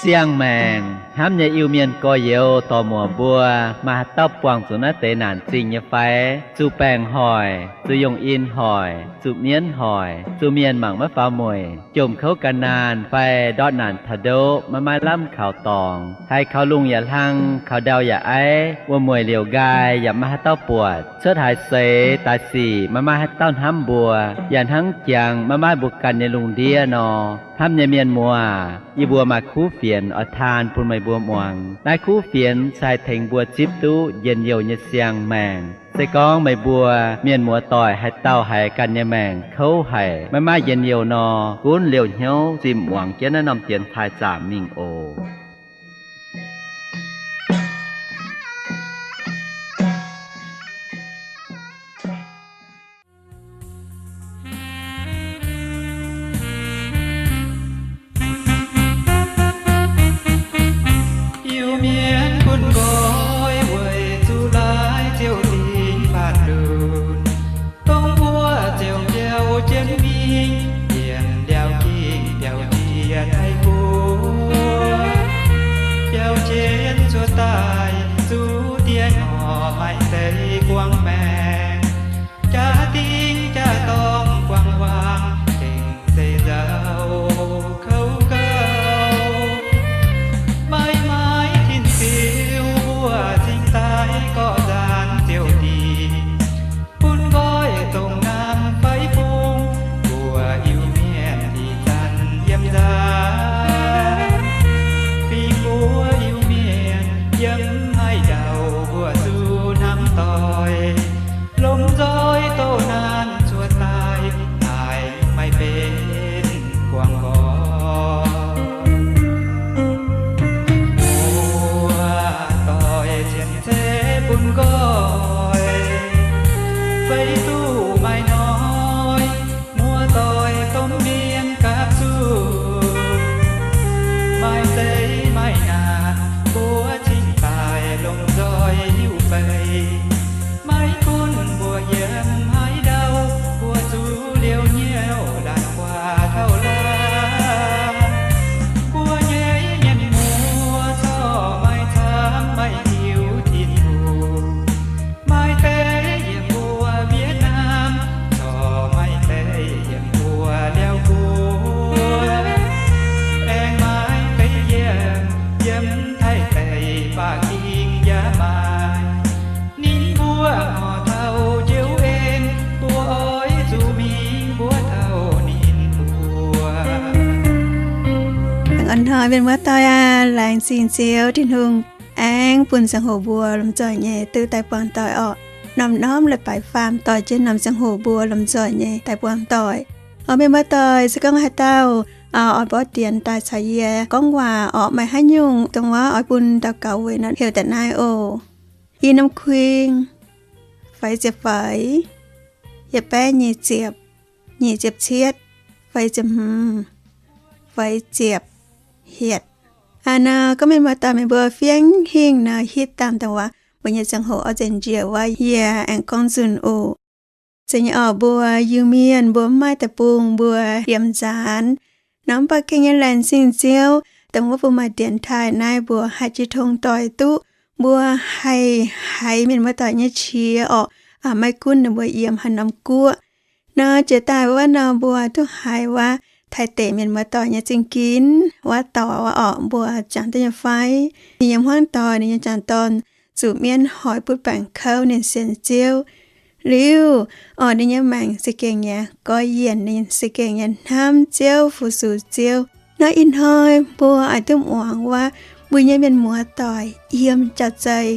Siang-maengc hnamv nyei Iu-Mienh gorx-youz dorc-muoc mbuo, maaih haaix dauh buangh zuqc naaiv deix naanc zingh nyei fai? Zuqc baengc hoic, zuqc yongh in hoic, zuqc mienv hoic, zuqc mienh mangc maiv faaux mueic, jomc kouv gan naanh fai ndortv naanc taux ndoqv maiv maaih lamh kaux dorngx, haiz kaux lungh yaac hlang, kaux ndau yaac aiv, wuom-mueic liouc nqaai yaac maiv maaih haaix dauh buatc, cuotv haaix seix daaih sic maiv maaih haaix dauh hnamv mbuo, yaac hnangv jangx maiv maaih mbuo ganh nyei lungh ndiev nor. Hnamv nyei mienh muoz, yie mbuo maaih kuv fienx oix taan bun meih mbuo muangx. Naaiv kuv fienx se haih tengx mbuo zipv duqv njien-youh nyei siang-maengc. Se gorngv meih mbuo mienh muoz-doic haaix dauh haiz ganh nyei maengc kouv haic, maiv maaih njien-youh nor, gunv liouh hnyouv zimh muangx jienv naaiv norm dienx taaih zaamc mingh oc. Iu-Mienh bun nqoi weic zuqc laaix ziouc dingc faatv lunc, dongh mbuo ziouc mbiauh jienv mingh, yiem ndiauv gingh biauv-ndie Taiv Guoqv, biauv jienv cuotv daaih zuqc diex norqc maaih deix guangc maengc, jaax dingh jaax-dorngh guangc waangc, gengh se nzauh kouv gouv. Maiv maaih tin-ziu mbuo cingx daaih gorqv nzaanx ziouc dingc, bun nqoi dongh naamh fai bung, mbuo Iu-Mienh ih zanc yiem nzaanx. Fingx mbuo Iu-Mienh yiem haaix ndau mbuo zuqc hnamv doic, lomh nzoih doh naanc cuotv daaih, daaih maiv benx guangc nqoi. Muoz-doic cien zeiv bun nqoi, feix duqv maaih hnoi, muoz-doic domh mienh gapv zuqc. Maaih zeiv maaih naanc mbuo cingx daaih lomh nzoih hiuv beic. Maiv gunv mbuo yiem haaix ndau, mbuo zuqc liouh hnyouv laanh guaax taux laanh. Mbuo nyei mienh muoz corc maaih camv maaih hiuv Tin-Hungh. Maaih deix yiem mbuo Việt Nam, corc maaih deix yiem mbuo Laauv Guoqv. Aengx maaih deix yiem, yiem Taiv deic-bung yaac maaih. Ninh mbuo horpc taux njoux en, mbuo oix zuqc mingh mbuox taux ninh mbuo. Hnoi mienh muoz-doic aac, laengz zingh Ziouv Tin-Hungh aengx bun ziangh hoc mbuo lomh nzoih nyei duqv daaih buangh doic orqc. Norm-norm leiz-baaix faam doix jienv norm ziangh hoc mbuo lomh nzoih nyei daaih buangh doic. Orqc, mienh muoz-doic, se gorngv haaix dauh oix mborqv dienx daaih caux yie gorngv waac orqc, maaih haaix nyungc dongh wuov oix bun daux gaux weic nor, heuc daaih naaiv oc. I norm kuing, feix ziepc feix, yietc baeqv nyic ziepc, nyic ziepc cietv, feix ziepc hmz, feix ziepc hietc. Aa, nor gorngv mienh muoz-doic meih mbuo fiev hingh nor, hitv dangh dongh wuov mbuo nyei ziangh hoc oix nzengc njiec wuov, yie aengx gorngv nzunc oc. Zeiz nyei orqc, mbuo Iu-Mienh mbuo mv maaih deic-bung, mbuo yiem nzaanx. Nor mv baac gengh nyei laengz zingh Ziouv, dongh wuov mbuo maaih dienx taaih naaiv, mbuo haih jiu tong doic duqv, mbuo haih haiz mienh muoz-doic nyei qiex orqc. Maiv gunv ninh mbuo yiem haaix norm guoqv. Nor jiex daaih wuov nor mbuo duqv haiz wuov Taiv deic mienh muoz-doic nyei zingh ginv wuov dorc wuov orqc, mbuo jangx duqv nyei fai? Ninh nyei hmuangv doic, ninh nyei jangc dorn zuqc mienv hoic butv baengc kouv, ninh sienx Ziouv liuz, orqc, ninh nyei maengc za'gengh yaac goiv yienc, ninh za'gengh yaac hnamv Ziouv, fu-sux Ziouv. Nor ih hnoi mbuo oix duqv muangx wuov mbuo nyei mienh muoz-doic yiem jauv-zei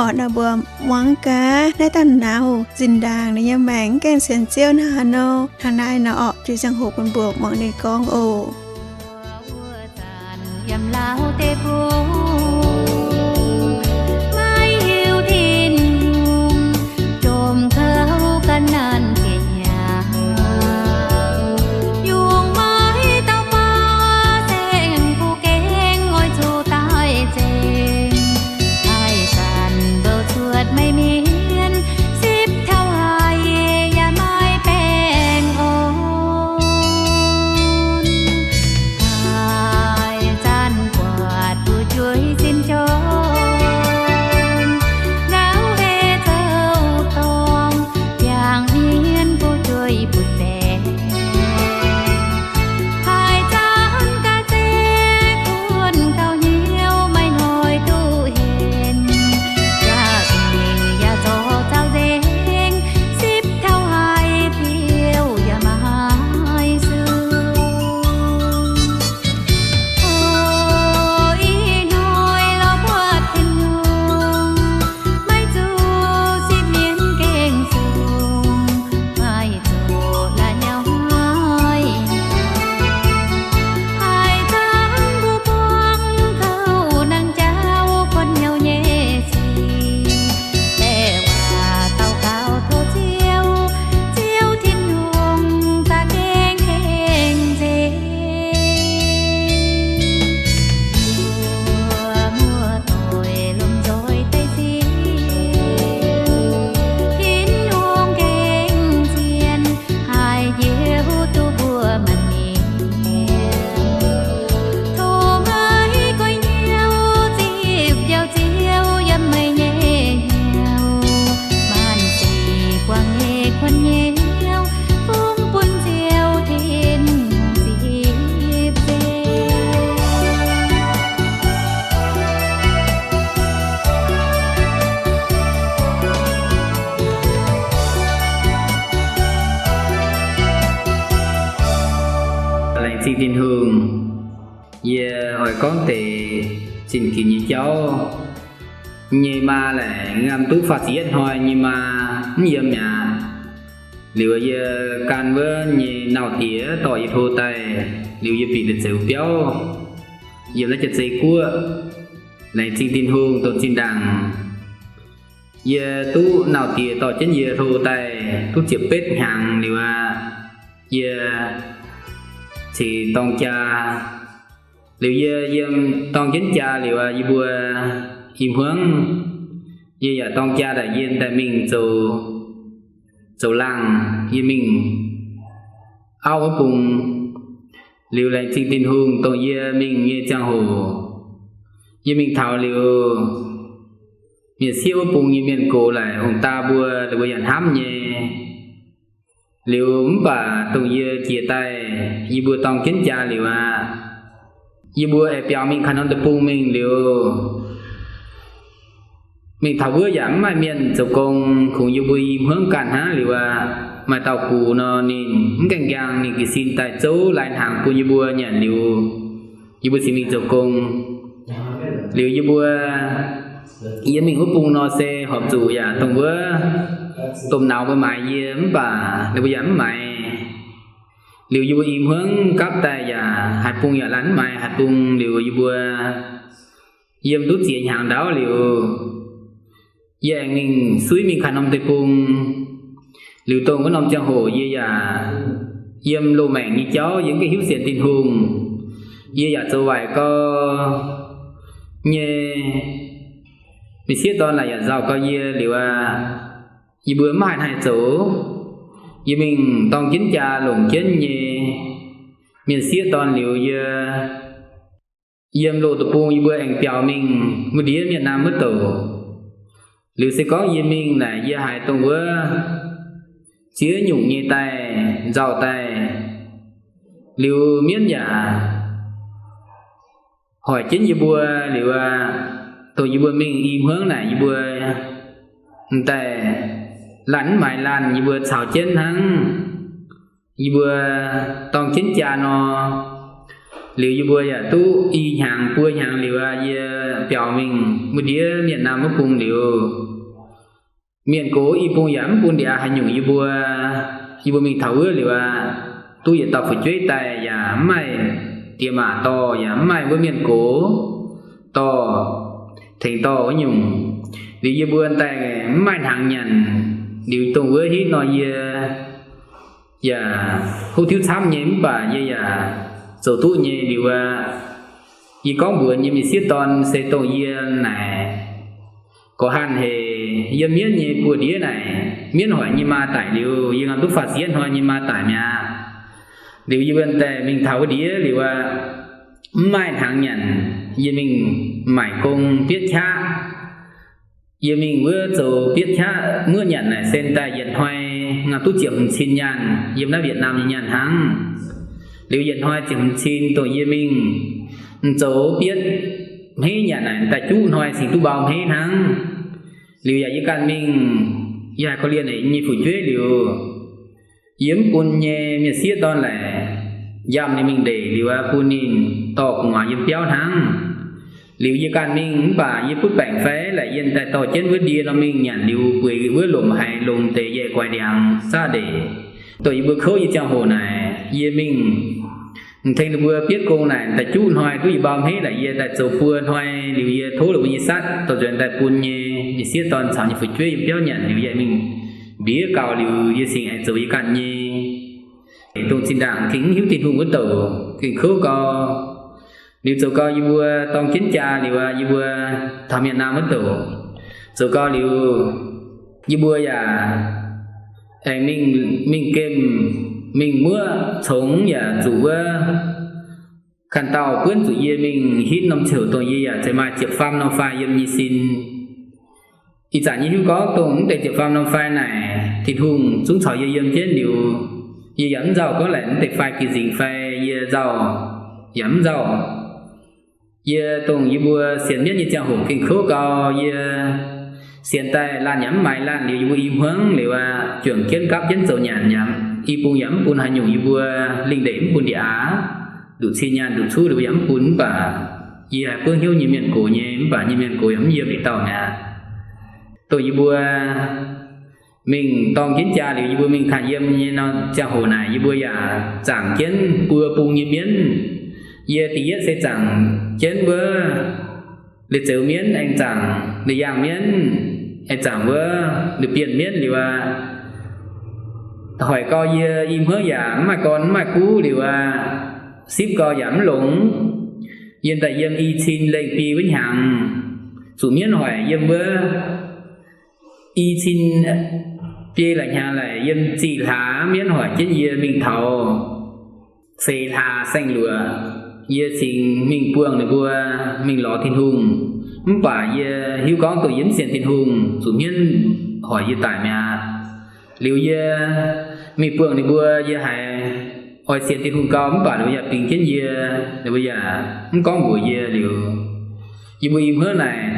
orqc, nor mbuo muangx gaax naaiv dauh nauz zinh ndaangc ninh nyei maengc mv gaengh sienx Ziouv hnangv haaix nor. Hnangv naaiv nor orqc, jiex ziangh hoc bun mbuo muangx ninh gorngv oc. Yiem Laauv deic-bung, maiv hiuv Tin-Hungh, jomc kouv ga'naanh ziepc hnyangx. Yungh maiv dauh baav saeng-kuv gaengh oix zuqc daaih nzengc. Haaix zanc mbouh cuotv maiv mienh, sipv taux haiz yaac maiv baengh orn. Haaix zanc buatc Laengz zingh Tin-Hungh, yie oix gorngv deix zinh ginx nyei jauv. Nyei maa laaic ngaam duqv faah ziepc yietv hnoi nyei maa mv yiem mi'aqv. Liuz yie gan wuov nyei nauz diex dorh yie hlo daaih, liuz yie bieqc deix zeux biauv yiem naaiv jaav zei guoqv. Laengz zingh Tin-Hungh dongh zinh ndaangc yie duqv nauz diex dorh jienv yie hlo daaih duqv ziepc betv hnyangx liuz aqv, yie cingx dorng jaa. Liuz yie yiem dorng jienv jaa liuz aqv, yie mbuo i hmuangv yie yaac dorng jaa daaih yie daaih mingh zoux, zoux laangh, yie mingh auv wuov bung. Liuz laengz zingh Tin-Hungh dongh yie mingh nyei ziangh hoc, yie mingh taux liuz, mienh sieqv wuov bung nyei mienh gox laaic ong-daa mbuo, ninh mbuo yaac hnamv nyei. Liuz mv baac dongh yie jiex daaih, yie mbuo dorng jienv jaa liuz aqv, yie mbuo aengx biaux mingh kaaix norm deic-bung mingh liuz, mingh taux wuov yaac mv maaih mienh zoux gong, kungx yie mbuo i hmuangv ganh hnangv liuz aqv. Maaih dauh gux nor, ninh mv gaengh nqaang ninh jiez sin daaih zouv lai-hnaangx bun yie mbuo nyanc liuz, yie mbuo cingx mingh zoux gong. Liuz yie mbuo, yie mingh wuov bung nor se horpc zuqc yaac dongh wuov domh nauz mbuo maaiz yie, mv baac ninh mbuo yaac mv maaiz. Liuz yie mbuo i hmuangv gapv daaih yaac haaix bung yaac laanh mv maaiz haaix bung. Liuz yie mbuo yiem duqv ziex hnyangx ndaauv liuz, yie aengx mingh suiv mingh kaaix norm deic-bung. Liuz dongh wuov norm ziangh hoc yie yaac yiem loz-maengc nyei jauv yie mv gaengh hiuv sienx Tin-Hungh. Yie yaac zoux waaic gau nyei. Mienh sieqv dorn laaic yaac nzauh gau yie liuz aqv. Yie mbuo mv haih haih zoux. Yie mingh dorng jienv jaa longc jienv nyei. Mienh sieqv dorn liuz yie yiem loz deic-bung yie mbuo aengx biaux mingh wuov ndiev Mienh Naamh wuov douc. Liuz se gorngv yie mingh naaic yie haiz dongh wuov ziex nyungc nyei daaih nzauh daaih. Liuz mienv yaac hoic jienv yie mbuo liuz aqv. Dongh yie mbuo mingh i hmuangv naaic yie mbuo m'daaih laanh mv maaiz laanh yie mbuo caux jienv hnangv. Yie mbuo dorng jienv jaa nor, liuz yie mbuo yaac duqv i hnyangx buo hnyangx liuz aqv, yie biaux mingh wuov ndiev Mienh Naamh wuov bung liuz, mienh gox i bung yaac mv bun ndie-aa haaix nyungc yie mbuo. Yie mbuo mingh taux wuov liuz aqv, duqv yietc dauh fu'jueiv daaih yaac mv maaih diex maac dorh, yaac mv maaih wuov mienh gox dorh, tengx dorh wuov nyungc. Liuz yie mbuo daaih mv maaih hnaangx nyanc. Liuz dongh wuov hitv nor yie yaac hopv tiuv camv nyei, mv baac yie yaac zoux duqv nyei. Liuz aqv, yie gorngv mbuox nyei mienh sieqv dorn se dongh yie naaic, gorqv-hanh hec yiem mienv nyei buoz-ndiev naaic, mienv hoic nyei maa daic liuz, yie ngaam duqv faah ziepc yietv hnoi nyei maa daic mi'aqv. Liuz yie wuov daaih mingh taux wuov ndiev liuz aqv, mv maaih hnaangx nyanc. Yie mingh maaic gong bietv qaqv. Yie mingh wuov zoux bietv qaqv muoqv nyanc naaic se daaih yietc hnoi ngaam duqv ziepc hmz cin nyaanh, yiem naaiv Việt Nam nyei nyaanh hnangv. Liuz yietc hnoi ziepc hmz cin dongh yie mingh m'zoux bietv hmeiv nyanc naaic daaih juqv hnoi cingx duqv mbau hmeiv hnangv. Liuz yaac yie ganh mingh, yie haiz korv-lienh nyei fu'jueiv liuz, yie mv bun nyei mienh sieqv dorn laaic yamh ninh mingh ndeic liuz aqv, bun ninh dorh gu'nguaaz yiem biauv hnangv. Liuz yie ganh mingh mv baac yie butv baengc fai laaic yie daaih dorh jienv wuov ndie nor mingh nyanc liuz bueix wuov lomc haiz longx deix yaac guaix ndiangx zaqv ndeic. Dongh yie mbuo kouv nyei ziangh hoc naaic yie mingh m'tengx ninh mbuo bietv gong naaic daaih juqv hnoi duqv yietc mbau hmeiv laaic yie daaih zoux buo hnoi liuz yie tov ninh mbuo nyei satv dorh nzuonx daaih bun nyei mienh sieqv dorn caux nyei fu'jueiv yiem biauv nyanc liuz yie mingh mbiev gaux liuz yie cingx aengx zoux yie ganh nyei. Dongh zinh ndaangc gengh mv hiuv Tin-Hungh wuov douc gengh kouv gau. Liuz zoux gau yie mbuo dorng jienv jaa liuz aqv, yie mbuo taux Mienh Naamh wuov douc. Zoux gau liuz, yie mbuo yaac aengx mingh, mingh gemh, mingh muoqv congx yaac zuqc wuov ganh dauh buonv zuqc yie mingh hitv norm ziouc dongh yie yaac zeiz maaih ziepc faam norm fai yiem nyei sin. Ih zanc yie hiuv gorngv dongh mv deix ziepc faam norm fai naaic Tin-Hungh zungv caux yie yiem jienv liuz, yie yaac mv nzauh gorngv laaic mv deix fai gih nzingc fai yie nzauh yaac mv nzauh. Yie dongh yie mbuo sienx mienv nyei ziangh hoc gengh kouv gau. Yie sienx daaih laanh yaac mv maaiz laanh liuz yie mbuo i hmuangv liuz aqv, juangc jienv gapv jienv zoux nyanc yaac i bung yaac mv bun haaix nyungc yie mbuo, lingh ndeic mv bun ndie-aav. nduqc cin nyaanh nduqc cuqv liuz yaac mv bun. Mv baac yie haiz buangv hnyouv nyei mienh gox nyei, mv baac nyei mienh gox yaac mv yiem liuz dauh mi'aqv. Dongh yie mbuo mingh dorng jienv jaa liuz yie mbuo mingh taaih yiem nyei nor, ziangh hoc naaic yie mbuo yaac zaangc jienv buo bung nyei mienv. Yie da'yietv se zaangc jienv wuov Leiz Zeuz mienv, aengx zaangc Leiz Yaangh mienv, aengx zaangc wuov Leiz Bienh mienv liuz aqv. Hoic gau yie i hmuangv yaac mv maaih gorn mv maaih guv liuz aqv. Sipv gau yaac mv longx. Yiem daaih yiem i cin lengh biei wuov hnyangx, zuqc mienv hoic yiem wuov i cin biei laaix hnyangx laaix yiem zih hlaax mienv hoic jienv yie mingh taux seix hlaax saeng-luoqc. Yie cingx mingh buangh ninh mbuo mingh lorz Tin-Hungh. Mv baac yie hiuv gorngv dongh yie mv sienx Tin-Hungh, zuqc mienv hoic yie daic mi'aqv. Liuz yie mingh buangh ninh mbuo, yie haiz oix sienx Tin-Hungh gau, mv baac ninh mbuo yaac bingx jienv yie, ninh mbuo yaac mv gorngv mbuox yie. Liuz yie mbuo i hmuangv naaic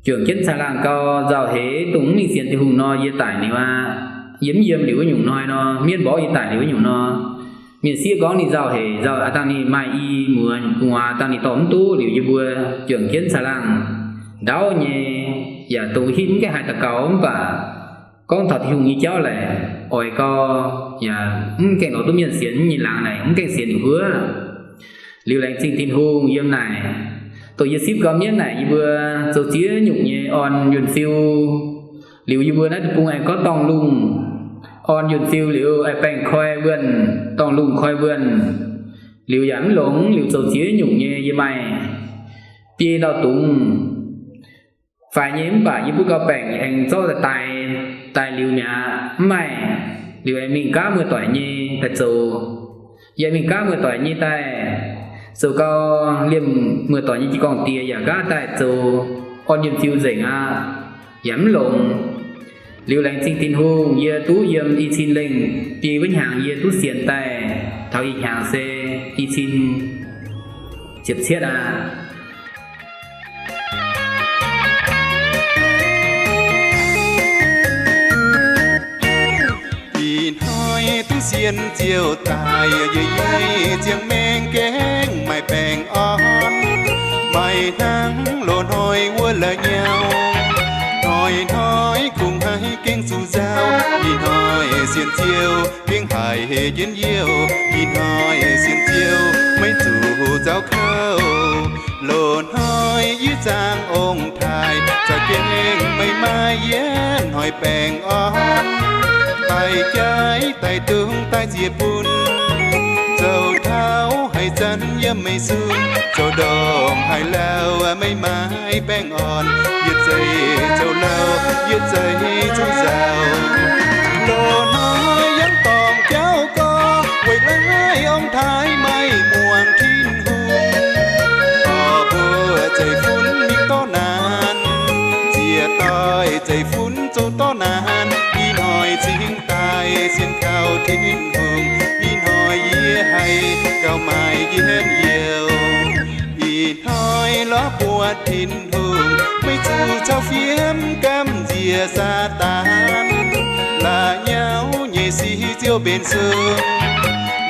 juangc jienv caangh laangh gau, nzauh heix, dongh mv mingh sienx Tin-Hungh nor yie daic liuz aqv. Yie mv yiem liuz wuov nyungc hnoi nor, mienv mborqv yie daic liuz wuov nyungc nor, mienh sieqv gorngv ninh nzauh heix, nzauh aqv, dangh ninh maaih i muoz gu'nguaaz, dangh ninh dorh mv duqv. Liuz yie mbuo juangc jienv caangh laangh ndaauv nyei, yaac dongh hitv mv gaengh haaix daux gaux, mv baac gorngv taux Tin-Hungh nyei jauv laaix oix gau, yaac mv gaengh lorz duqv mienh sienx nyei laangz naaic, mv gaengh sienx liuz huov. Liuz laengz zingh Tin-Hungh yiem naaic, dongh yie sipv gau mienv naaic, yie mbuo zoux ziex nyungc nyei orn yuonh fiu. Liuz yie mbuo naaiv deic-bung aengx gorngv dorngh lungh, orn yuonh fiu liuz aengx baengh koi wuonh, dorngh lungh koi wuonh. Liuz yaac mv longx, liuz zoux ziex nyungc nyei, yie maaih biei lauh dungz faix nyei, mv baac yie mbuo gauh baengc aengx zorqv daaih, daaih liuz mi'aqv, mv maaih. Liuz aengx mingh gaav muoz-doic nyei daaih zoux. Yie mingh gaav muoz-doic nyei daaih, zoux gau, liemh muoz-doic nyei jiez gorngv diex yaac nqaatv daaih zoux orn yuonh fiu nzengc aqv, yaac mv longx. Liuz laengz zingh Tin-Hungh, yie duqv yiem i cin lengh biei wuov hnyangx yie duqv sienx daaih, taux ih hnyangx se i cin ziepc cietv aqv. Ih hnoi duqv sienx Ziouv daaih, yie yie ziangh maengx gengh maaih baengh orn, maaih hnangv loz-hnoi wuov la'nyauv. Hnoi-hnoi kungx haiz gengh zuqc nzauh, ih hnoi sienx Ziouv gengh haiz hec jienv youh, ih hnoi sienx Ziouv maiv zuqc nzauh kouv. Loz-hnoi yie zaangc ong-taaix, za'gengh meih maaih yietv hnoi baengh orn. Daaih jaiv daaih dungz daaih ziex bun, zoux taux haaix zanc yiem meih sun, zoux ndongc haaix lauh meih maaih baengh orn. Yietc zeiz zoux lauh, yietc zeiz zoux nzauh, loz-hnoi yangh dorngc jauv gorx, weic laaix ong-taaix maiv muangx Tin-Hungh. Orv mbuo zeiv-fun mingh dorv naanc, ziec doix zeiv-fun zoux dorv naanc. Ih hnoi cingx daaih sienx kaux Tin-Hungh, ih hnoi yie haiz gauh maaih yietv youh. Ih hnoi lorz buatc Tin-Hungh, maiv zuqc caux fiev gamh nziex Saadaan. La'nyauv nyei sic Ziouv mbenc sung,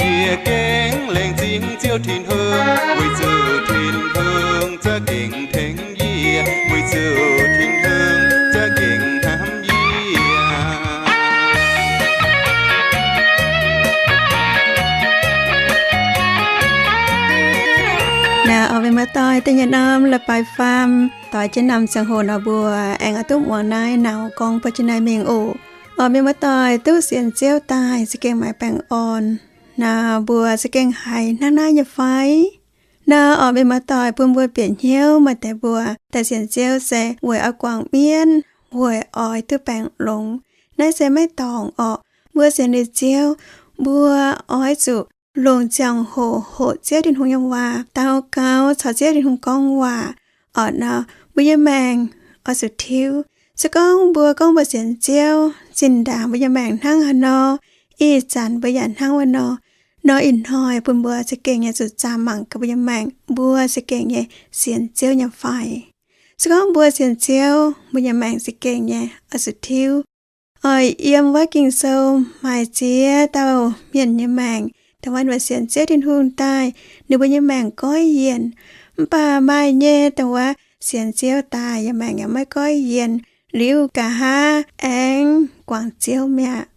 yie gengh laengz zingh Ziouv Tin-Hungh, weic zuqc Tin-Hungh za'gengh tengx yie, weic zuqc Tin-Hungh za'gengh hnamv yie. Naaiv orv mienh muoz-doic, da'nyeic norm leiz-baaix faam doix jienv norm ziangh hoc nor, mbuo aengx oix duqv muangx naaiv nauc gorngv bun jienv naaiv mingh oc. Orv mienh muoz-doic, duqv sienx Ziouv daaih za'gengh maaih baengh orn. Naaiv mbuo za'gengh haiz hnangv naaiv nyei fai? Naaiv orv mienh muoz-doic, bun mbuo bieqc hnyouv maaih deix mbuo daaih sienx Ziouv se weic oix guangc mienv, weic oix duqv baengh longx. Naaiv se maiv dorngc orqc. Mbuo sienx liuz Ziouv, mbuo oix zuqc longc ziangh hoc hoqc Ziouv Tin-Hungh nyei waac, daux gaux caux Ziouv Tin-Hungh gorngv waac. Orqc nor, mbuo nyei maengc oix zuqc tiuv. Se gorngv mbuo gorngv mbuo sienx Ziouv, zinh ndaangc mbuo nyei maengc hnangv haaix nor, ih zanc mbuo yaac hnangv wuov nor. Nor ih hnoi bun mbuo za'gengh nyei zuqc zaah mangc gaax mbuo nyei maengc, mbuo za'gengh nyei sienx Ziouv nyei fai. Se gorngv mbuo sienx Ziouv, mbuo nyei maengc za'gengh nyei oix zuqc tiuv. Oix yiem wuov Ging-Sou maaih ziex dauh mienh nyei maengc, dongh wuov ninh mbuo sienx Ziouv Tin-Hungh daaih, ninh mbuo nyei maengc goiv yienc. Mv baac maaih nyei dongh wuov sienx Ziouv daaih yaac maengc yaac maiv goiv yienc. Liuz nqa'haav aengx guangc Ziouv mi'aqv.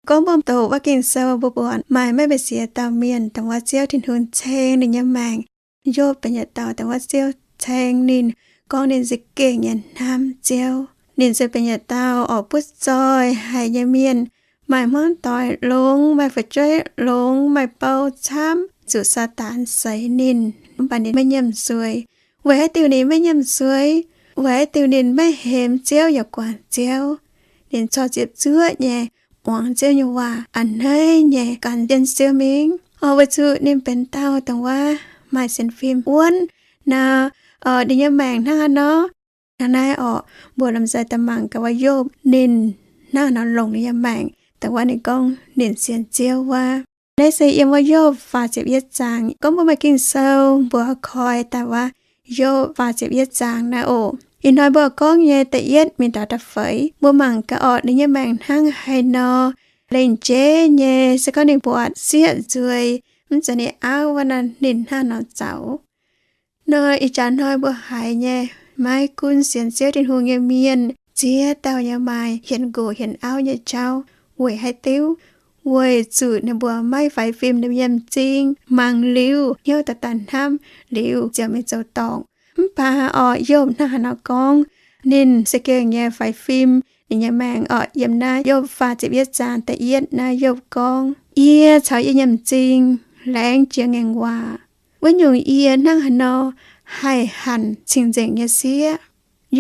Gorngv mbuo doqc wuov Ging-Sou mbuo buatc maaih maiv mbu'ziex dauh mienh dongh wuov Ziouv Tin-Hungh ceng ninh nyei maengc. Yopv benx yietc dauh dongh wuov Ziouv ceng ninh, gorngv ninh za'gengh nyei hnamv Ziouv. Ninh se benx yietc dauh oix butv zoih haic nyei mienh, maaih hmuangv doic longx, maaih fu'jueiv longx, maaih bou camv, zuqc Saadaan seix ninh, mv baac ninh maiv nyiemc sueix. Weic haaix diuc ninh maiv nyiemc sueix? Weic haaix diuc ninh maiv hemx Ziouv yaac guangc Ziouv? Ninh corc ziepc zuoqv nyei muangx Ziouv nyei waac, a'hneiv nyei gan jienv Ziouv mingh. Oc, weic zuqc ninh benx dauh dongh wuov maaih sienx fim wuonv nor, ninh nyei maengc hnangv haaix nor. Hnangv naaiv oc, mbuo lomh nzoih daaih mangc gaax wuov Yopv ninh hnangv haaix nor longc ninh nyei maengc, dongh wuov ninh gorngv ninh sienx Ziouv wuov. Naaiv se yiem wuov Yopv faah ziepc yietv zaang. Gorngv mbuo maaih Ging-Sou, mbuo koi daaih wuov Yopv faah ziepc yietv zaang naaiv oc. Ih hnoi mbuo gorngv nyei da'yietv mingh taux da'feix. Mbuo mangc gaax oc, ninh nyei maengc hnangv haaix nor lengc jeiv nyei. Se gorngv ninh buatc sieqv nzueic, mv zeiz ninh auv wuov nor, ninh hnangv haaix nor zaux. Nor ih jaax hnoi mbuo haiz nyei, maiv gunv sienx Ziouv Tin-Hungh nyei mienh, ziex dauh nyei maaih hienx nqox hienx auv nyei jauv. Weic haaix diuc? Weic zuqc ninh mbuo maiv faix fim ninh mbuo nyei m'zing, mangc liuz hnyouv daaih daaih hnamv liuz ziouc mingh zoux dorngc. Mv baac oc, Yopv hnangv haaix nor gorngv, ninh za'gengh nyei faix fim ninh nyei maengc oc. Yiem naaiv Yopv faah ziepc yietv zaang da'yietv naaiv Yopv gorngv, Yie caux yie nyei m'zing laengz jiex ngaengc waac. Wuov nyungc yie hnangv haaix nor haih hanc cing-nzengc nyei sieqv?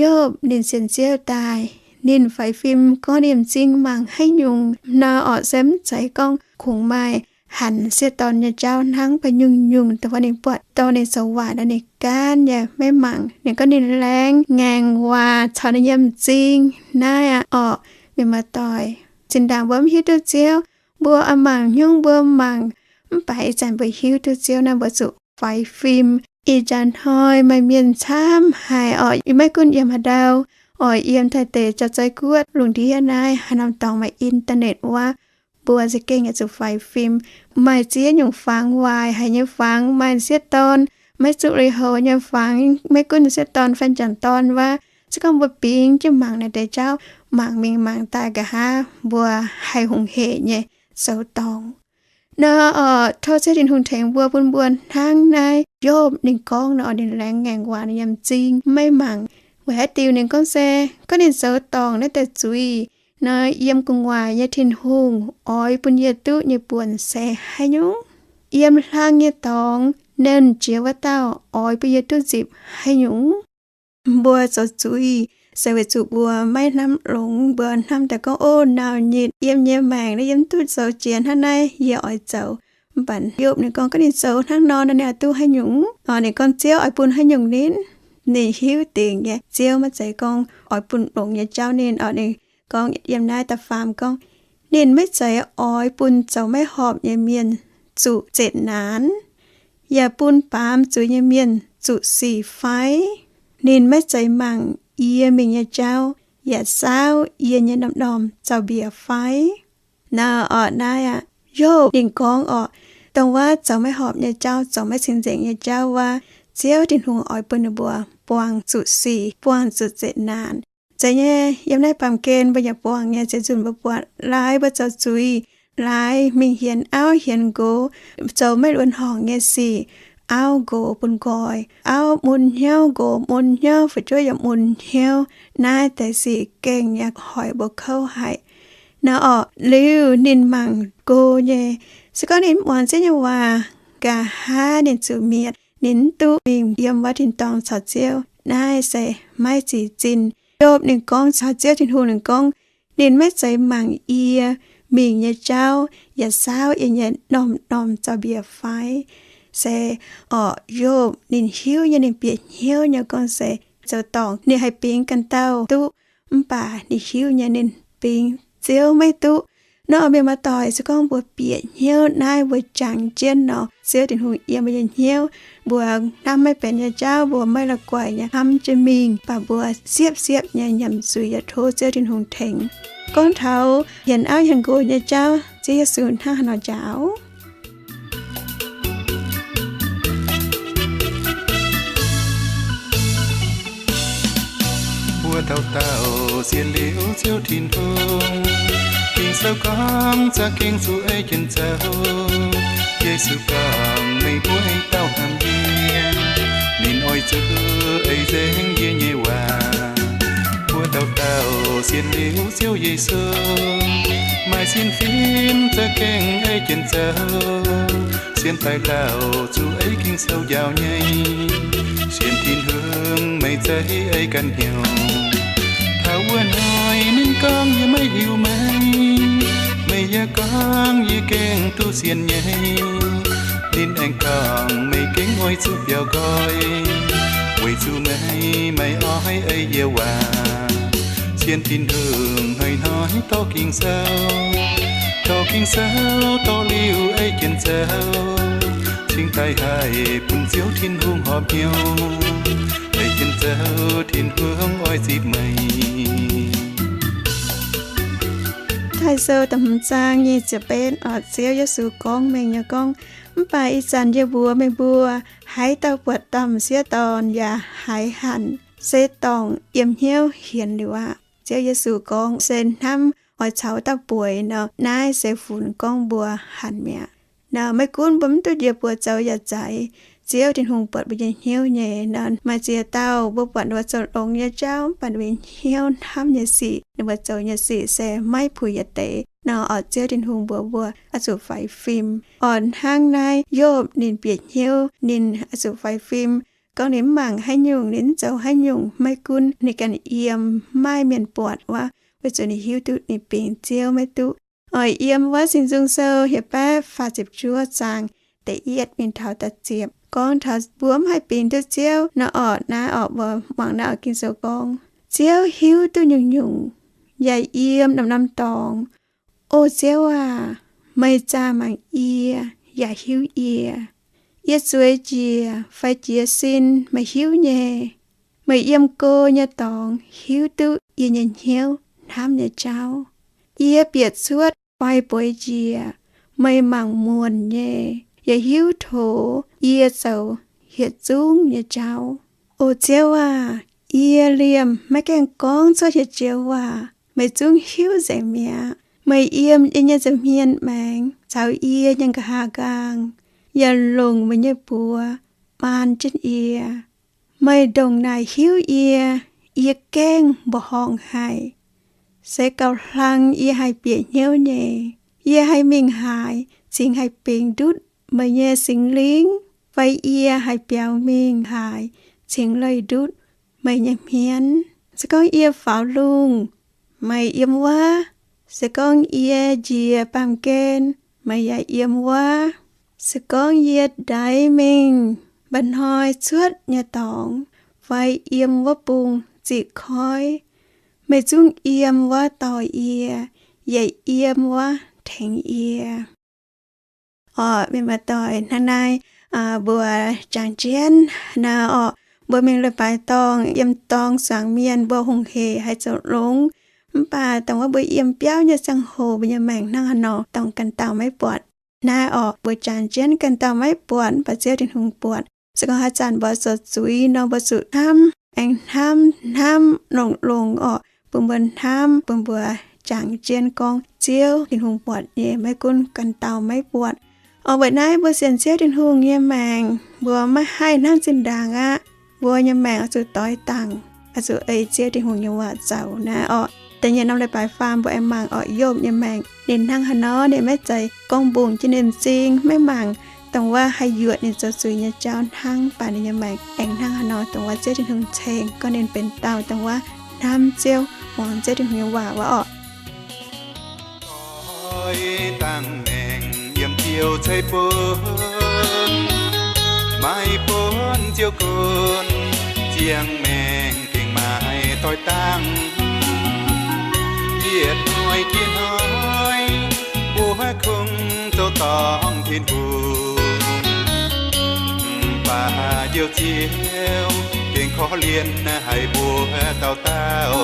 Yopv ninh sienx Ziouv daaih, ninh faix fim gorngv ninh m'zing mangc haaix nyungc nor oc, se mv zeiz gorngv kungx maaih hanc sieqv dorn nyei jauv hnangv, baac nyungc-nyungc dongh wuov ninh buatc dorh ninh zoux waaic nor ninh gaanv nyei maiv mangc. Ninh gorngv ninh laengz ngaengc waac caux ninh nyei m'zing. Naaiv aqv oc, mienh muoz-doic, zinh ndaangc mbuo mv hiuv duqv Ziouv, mbuo oix mangc hnyouv mbuo mangc, mv baac ih zanc mbuo hiuv duqv Ziouv naaiv mbuo zuqc faix fim. Ih jaax hnoi maaih mienh camv haic oc, yie maiv gunv yiem haaix ndau, oix yiem Taiv deic, Jauv-Zei Guoqv, lungh ndiev naaiv haaix norm dorngx maaih internet wuov, mbuo za'gengh yaac zuqc faix fim. Maaih ziex nyungc fangx waaic haic nyei fangx, maaih sieqv dorn maiv zuqc lui-houx nyei fangx, maiv gunv sieqv dorn fai m'jangc dorn wuov. Se gorngv mbuo bingx jienv mangc naaiv deix jauv, mangc mingh mangc daaih nqa'haav mbuo haih hungh hec nyei zoux dorngc. Nor oc, tov Ziouv Tin-Hungh tengx mbuo, bun mbuo hnangv naaiv Yopv ninh gorngv nor, ninh laengz ngaengc waac ninh nyei m'zing maiv mangc. Weic haaix diuc ninh gorngv se, gorngv ninh zoux dorngc naaiv deix zuiz nor, yiem gu'nguaaic nyei Tin-Hungh oix bun yie duqv nyei buonc se haaix nyungc? Yiem hlang nyei dorngx nernh jiex wuov dauh oix bun yie duqv nzipc haaix nyungc? Mbuo zoux zuiz se weic zuqc mbuo maiv hnamv longx, mbuo hnamv daaih gorngv, Ov, nauc nyitc, yiem nyei maengc naaiv yie mv duqv zoux jiex hnangv naaiv yie oix zoux. Mv baac Yopv ninh gorngv, gorngv ninh zoux hnangv nor, ninh oix duqv haaix nyungc? Ninh gorngv Ziouv oix bun haaix nyungc ninh? Ninh hiuv dingc nyei, Ziouv maiv zeiz gorngv oix bun longx nyei jauv ninh oc. Ninh gorngv yiem naaiv da'faam gorngv, ninh maiv zeiz oix bun zoux maiv horpc nyei mienh zuqc zetc naanc, yaac bun baamz zuiz nyei mienh zuqc sic fai? Ninh maiv zeiz mangc yie mingh nyei jauv, yaac saauv yie nyei norm-norm zaux-mbiec fai? Nor oc, naaiv aqv, Yopv ninh gorngv oc, dongh wuov zoux maiv horpc nyei jauv, zoux maiv cing-nzengc nyei jauv wuov, Ziouv Tin-Hungh oix bun ninh mbuo buangh zuqc sic, buangh zuqc zetc naanc. Zeiz nyei, yiem naaiv baamh gen mbuo yaac buangh nyei, zeiz nzunc mbuo buatc laaix mbuo zoux zuiz, laaix mingh hienx auv hienx nqox, zoux maiv luonx horngc nyei sic, auv nqox bun nqoi, auv mun hnyouv, nqox mun hnyouv, fu'jueiv yaac mun hnyouv. Naaiv deix sic gengh nyei hoic mbuo kouv haic. Nor oc, liuz ninh mangc go nyei, se gorngv ninh mv muangx Ziouv nyei waac, nqa'haav ninh zuqc mietc, ninh mv duqv mingh yiem wuov tin-dorngh caux Ziouv. Naaiv se maiv zic zinh. Yopv ninh gorngv caux Ziouv Tin-Hungh, ninh gorngv, ninh maiv zeiz mangc yie mingh nyei jauv, yaac saauv yie nyei norm-norm zaux-mbiec fai? Se oc, Yopv ninh hiuv nyei, ninh bieqc hnyouv nyei gorngv se zoux dorngc ninh haih bingx ganh dauh duqv, mv baac ninh hiuv nyei ninh bingx Ziouv maiv duqv. Nor mienh muoz-doic, se gorngv mbuo bieqc hnyouv naaiv mbuo jangx jienv nor, Ziouv Tin-Hungh yiem mbuo nyei hnyouv, mbuo hnamv maiv benx nyei jauv, mbuo maiv la'guaih nyei hnamv jienv mingh, baac mbuo siepv-siepv nyei nyiemc zuiz yaac tov Ziouv Tin-Hungh tengx. Gorngv taux hienx auv hienx nqox nyei jauv, Ziouv Yesu hnangv haaix nor njaaux? Dauh dauh sienx liuz Ziouv Tin-Hungh, Ging-Sou gorngv za'gengh zuqc ei jienv zoux. Yesu gorngv, meih mbuo dauh hnamv yie, ninh oix zuqc ei nzengc yie nyei waac. Mbuo dauh dauh sienx liuz Ziouv Yesu, maaih sin fim za'gengh ei jienv zoux. Sienx daaih lauh zuqc ei Ging-Sou njaaux nyei, sienx Tin-Hungh meih zeiz ei ganh hnyouv. Taux wuov hnoi ninh gorngv, yie maiv hiuv meih. Meih yaac gorngv, yie gengh duqv sienx nyei. Ninh aengx gorngv, meih gengh oix zuqc biaux nqoi, weic zuqc meih maiv oix ei yie waac. Sienx Tin-Hungh hnoi-hnoi dorh Ging-Sou, dorh Ging-Sou dorh liuz ei jienv zoux, cingx daaih haih bun Ziouv Tin-Hungh horpc hnyouv. Ei jienv zoux Tin-Hungh oix zipv meih. Daic Sou da'hmz zaang nyic ziepc betv oc. Ziouv Yesu gorngv mengh nyei gorngv, mv baac ih zanc yie mbuox meih mbuo, haaix dauh buatc domh sieqv dorn yaac haiz hanc, se dorngc yiem hnyouv hienx liuz aqv. Ziouv Yesu gorngv se hnamv oix caux dauh bueix nor, naaiv se funx gorngv mbuo hanc mi'aqv. Nor maiv gunv mbuo mv duqv njiec buoz zoux yaac zaiz, Ziouv Tin-Hungh buatc mbuo nyei hnyouv nyei. Nor maaih ziex dauh mbuo buatc ninh mbuo zoux longx nyei jauv, mv baac ninh mbuo hnyouv hnamv nyei sic, ninh mbuo zoux nyei sic se maiv puix yietc deix. Nor oix Ziouv Tin-Hungh mbuox mbuo oix zuqc faix fim. Oix hnangv naaiv Yopv ninh bieqc hnyouv, ninh oix zuqc faix fim. Gorngv ninh mv mangc haaix nyungc, ninh mv zoux haaix nyungc, maiv gunv ninh ganh yiem, maiv maaih mienh buatc wuov, weic zuqc ninh hiuv duqv ninh bingx Ziouv maiv duqv. Oix yiem wuov Singx Nzung Sou hietc baeqv faah ziepc juov zaang da'yietv mingh taux da'ziepc, gorngv taux mbuo mv haih bingx duqv Ziouv nor orqc. Naaiv orqc, mbuo muangx naaiv orqc Ging-Sou gorngv, Ziouv hiuv duqv nyungc-nyungc, yaac yiem norm-norm dorngx. O Ziouv aac, meih zaah mangc yie, yaac hiuv yie. Yie zueiz njiec fai jiez sin, meih hiuv nyei. Meih yiem go nyei dorngx hiuv duqv yie nyei hnyouv hnamv nyei jauv. Yie bieqc cuotv fai bueix njiec, meih mangc muonc nyei, yaac hiuv tov yie zoux yietc zungv nyei jauv. O Ziouv aac, yie liemh maiv gaengh gorngv cuotv hieh joux waac, meih zungv hiuv nzengc mi'aqv. Meih yiem yie nyei nza'hmien maengx caux yie nyei nqa'haav nqaang, yaac longc meih nyei buoz maan jienv yie. Meih ndongc naaic hiuv yie, yie gaengh mbuoqc horngh haic. Se gauh hlang yie haih bieqc hnyouv nyei. Yie haih mingh haaix cingx haih bingx ndutv meih nyei Singx Lingh? Fai yie haih biaux mingh haaix cingx leih ndutv meih nyei hmien? Se gorngv yie faaux lungh, meih yiem wuov. Se gorngv yie njiec baamh gen, meih yaac yiem wuov. Se gorngv yie ndaix mingh mba'hnoi cuotv nyei dorngx, fai yiem wuov bung ziqc koiv, meih zungv yiem wuov dorh yie, yaac yiem wuov tengx yie. Orqc, mienh muoz-doic, hnangv naaiv mbuo jangx jienv naaiv orqc, mbuo mingh leiz-baaix dorngh, yiem dorngh suangx mienh mbuo hungh hec haih zoux longx. Mv baac dongh wuov mbuo yiem biauv nyei ziangh hoc, mbuo nyei maengc hnangv haaix nor dongh ganh dauh maiv buatc. Naaiv orqc, mbuo jangx jienv ganh dauh maiv buatc, mv baac Ziouv Tin-Hungh buatc. Se gorngv haaix zanc mbuo zoux zuiz nor, mbuo zuqc hnamv, aengx hnamv, hnamv longx-longx orqc, bun mbuo hnamv, bun mbuo jangx jienv gorngv Ziouv Tin-Hungh buatc nyei, maiv gunv ganh dauh maiv buatc. Orqc, weic naaiv mbuo sienx Ziouv Tin-Hungh nyei maengc, mbuo maiv haih hnangv zinh ndaangc aqv. Mbuo nyei maengc oix zuqc doix dangc, oix zuqc ei Ziouv Tin-Hungh nyei waac zoux naaiv orqc. Da'nyeic norm leiz-baaix faam mbuo aengx mangc orqc, Yopv nyei maengc ninh hnangv haaix nor, ninh maiv zeiz gorngv mbungh jienv ninh m'zing, maiv mangc dongh wuov haih yuoqc ninh zoux zuiz nyei jauv hnangv, mv baac ninh nyei maengc aengx hnangv haaix nor dongh wuov Ziouv Tin-Hungh ceng gorngv ninh benx dauh dongh wuov hnamv Ziouv, muangx Ziouv Tin-Hungh nyei waac wuov orqc. Doix dangh maengc yiem Ziouv ceix bun, maiv bun Ziouv gunv, ziangh maengc gengh maaih doix dangh. Yietc hnoi jiex hnoi, mbuo kungx zoux dorngc Tin-Hungh, mv baac Njoux Ziouv gengh korv-lienh haic mbuo dauh dauh.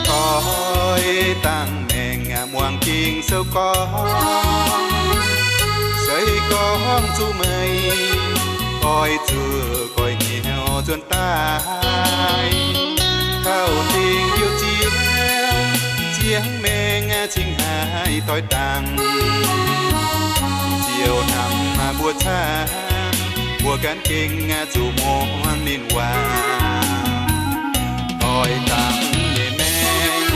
Doix dangh maengc muangx Ging-Sou gorngv, se gorngv zuqc meih oix zuqc goiv hnyouv nzuonx daaih, Taux dingc youh ziangx, ziangx maengx cingx haih doix dangh. Ziouc hnamv mbuo camv, mbuo gan gengh zuqc muangx ninh waac. Doix dangh nyei maengx,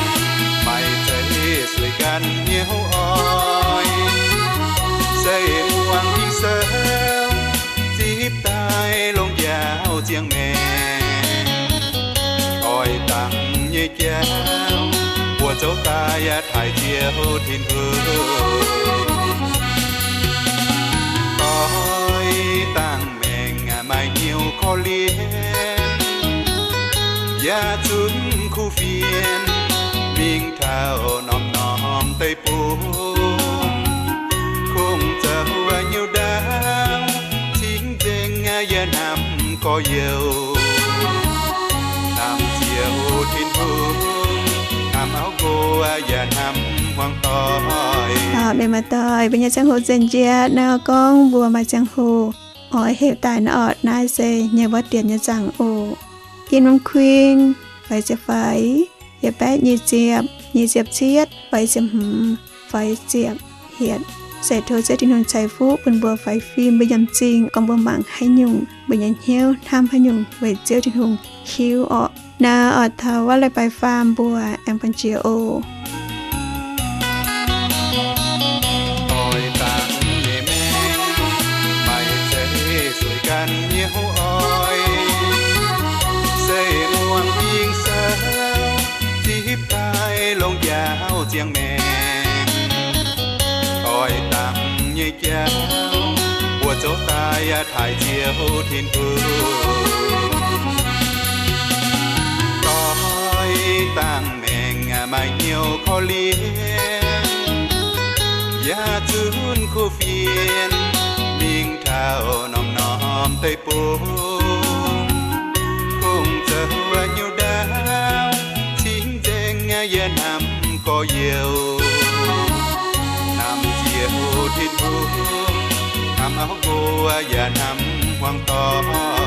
maaih zeiz sueih gan hnyouv oix. Se muangx Ging-Sou, zipv daaih longx njaaux ziangx maengx. Doix dangh nyei jauv, mbuo zoux daaih taaih Ziouv Tin-Hungh. Doix dangh maengx maaih hnyouv korv-lienh, yaac zunv kuv fienx, mingh taux norm-norm deic-bung. Kungx zoux hnyouv ndaauv, cingv nzengc yaac hnamv gorx-youz. Hnamv Ziouv Tin-Hungh, hnamv auv nqox yaac hnamv hmuangv doic. Mienh maaih doic, mbuo nyei ziangh hoc nzengc njiec nor, gorngv mbuo maaih ziangh hoc oix heuc daaih nor, orqc, naaiv se nyei wuov dienx nyei nzangc oc. In Mong Kuing, faix ziepc faix, yietc baeqv nyic ziepc, nyic ziepc cietv, faix ziepc hmz, faix ziepc hietc. Se tov Ziouv Tin-Hungh ceix fuqv bun mbuo faix fim, mbuo yiem zingh gorngv mbuo mangc haaix nyungc, mbuo nyei hnyouv hnamv haaix nyungc weic Ziouv Tin-Hungh hiuv orqc. Naaiv oix taux wuov leiz-baaix faam mbuo aengx bun jiex oc. Doix dangh nyei maengx, maaih zeiz sueih gan hnyouv oix. Se muangx Ging-Sou, zipv daaih longx njaaux ziangx maengx. Doix dangh nyei jauv, mbuo zoux daaih taaih Ziouv Tin-Hungh. Doix dangh maengx maaih hnyouv korv-lienh, yaac zunv kuv fienx, mingh taux norm-norm deic-bung. Kungx zoux hnyouv ndaauv, cingv nzengc yaac hnamv gorx-youz. Hnamv Ziouv Tin-Hungh, hnamv auv nqox yaac hnamv hmuangv doic.